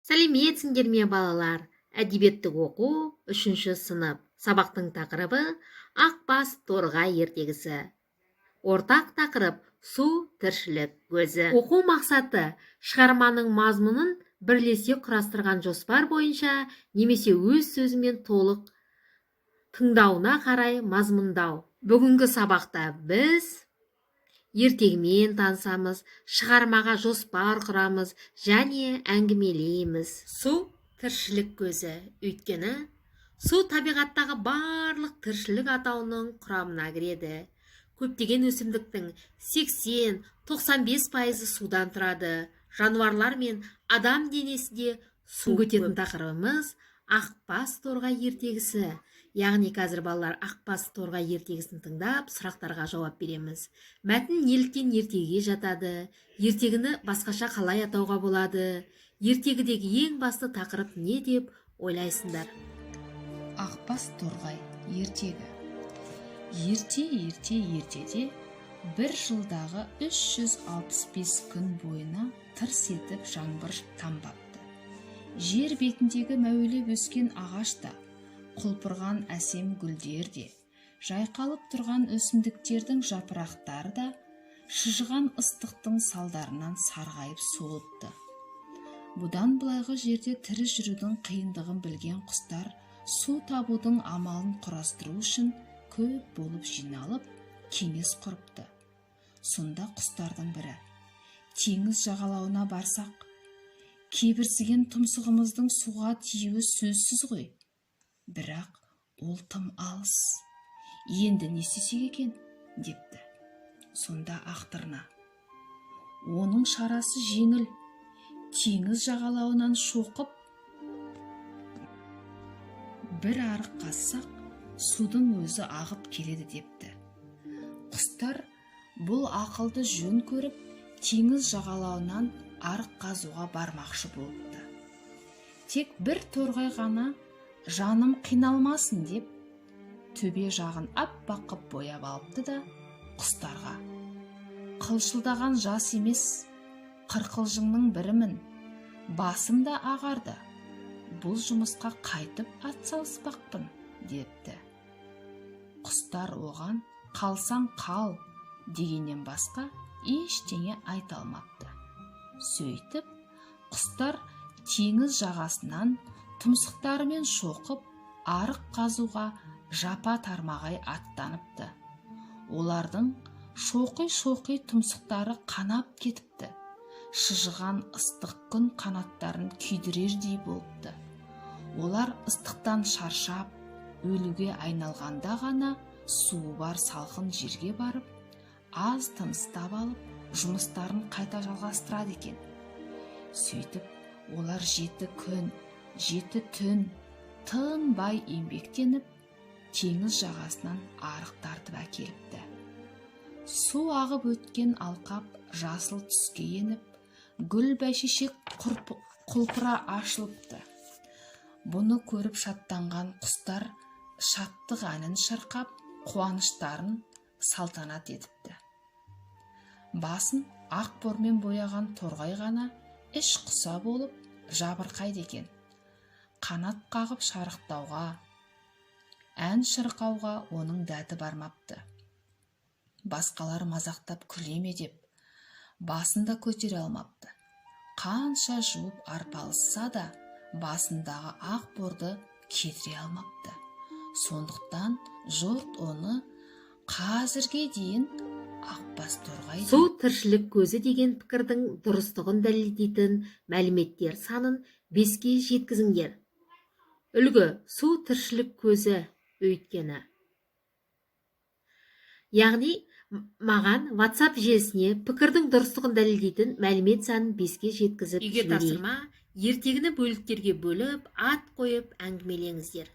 Сәлеметсіңдер ме, балалар! Әдебиеттік оқу, үшінші сынып. Сабақтың тақырыбы: «Ақбас торғай» ертегісі. Ортақ тақырып: су – тіршілік көзі. Оқу мақсаты: шығарманың мазмұнын бірлесе құрастырған жоспар бойынша немесе өз сөзімен толық тыңдауына қарай мазмұндау. Бүгінгі сабақта біз ертегімен танысамыз, шығармаға жоспар құрамыз және әңгімелейміз. Су – тіршілік көзі, өйткені су табиғаттағы барлық тіршілік атауының құрамына кіреді. Көптеген өсімдіктің 80-95 пайызы судан тұрады. Жануарлар мен адам денесі де су. Өтетін тақырыбымыз: «Ақбас торғай» ертегісі. Яғни қазір, балалар, «Ақбас торғай» ертегісін тыңдап, сұрақтарға жауап береміз. Мәтін неліктен ертегіге жатады? Ертегіні басқаша қалай атауға болады? Ертегідегі ең басты тақырып не деп ойлайсыңдар? «Ақбас торғай» ертегі. Ерте, ерте, ертеде бір жылдағы 365 күн бойына тырс етіп жаңбыр тамбапты. Жер бетіндегі мәуелеп өскен ағаш та, құлпырған әсем гүлдер де, жайқалып тұрған өсімдіктердің жапырақтары да шыжыған ыстықтың салдарынан сарғайып солыпты. Бұдан былайғы жерде тірі жүрудің қиындығын білген құстар су табудың амалын құрастыру үшін көп болып жиналып, кеңес құрыпты. Сонда құстардың бірі: «Теңіз жағалауына барсақ, кебірсіген тұмсығымыздың суға тиюі сөзсіз ғой. Бірақ ол тым алыс. Енді не істесек екен?» – депті. Сонда ақтырна: «Оның шарасы жеңіл. Теңіз жағалауынан шоқып бір арық қазсақ, судың өзі ағып келеді», – депті. Құстар бұл ақылды жөн көріп, теңіз жағалауынан арық қазуға бармақшы болыпты. Тек бір торғай ғана жаным қиналмасын деп, төбе жағын аппақ қып бояп алыпты да, құстарға: «Қылшылдаған жас емес, қырқылжыңның бірімін. Басым да ағарды. Бұл жұмысқа қайтып атсалыспақпын», – депті. Құстар оған «Қалсаң қал» дегеннен басқа ештеңе айта алмапты. Сөйтіп, құстар теңіз жағасынан тұмсықтарымен шоқып арық қазуға жапа тармағай аттаныпты. Олардың шоқи-шоқи тұмсықтары қанап кетіпті. Шыжыған ыстық күн қанаттарын күйдірердей болыпты. Олар ыстықтан шаршап өлуге айналғанда ғана суы бар салқын жерге барып, аз тыныстап алып, жұмыстарын қайта жалғастырады екен. Сөйтіп, олар 7 күн, 7 түн тынбай еңбектеніп, теңіз жағасынан арық тартып әкеліпті. Су ағып өткен алқап жасыл түске еніп, гүл бәйшешек құлпыра ашылыпты. Бұны көріп шаттанған құстар шаттық әнін шырқап, қуаныштарын салтанат етіпті. Басын ақ бормен бояған торғай ғана іш құса болып жабырқайды екен. Қанат қағып шарықтауға, ән шырқауға оның дәті бармапты. Басқалар мазақтап күле ме деп, басын да көтере алмапты. Қанша жуып арпалысса да, басындағы ақ борды кетіре алмапты. Сондықтан жұрт оны қазірге дейін ақбас торғай Су – тіршілік көзі деген пікірдің дұрыстығын дәлелдейтін мәліметтер санын 5-ке жеткізіңдер. Үлгі: су – тіршілік көзі, өйткені. Яғни маған WhatsApp желісіне пікірдің дұрыстығын дәлелдейтін мәлімет санын 5-ке жеткізіп. Үйге тапсырма: ертегіні бөліктерге бөліп, ат қойып әңгімелеңіздер.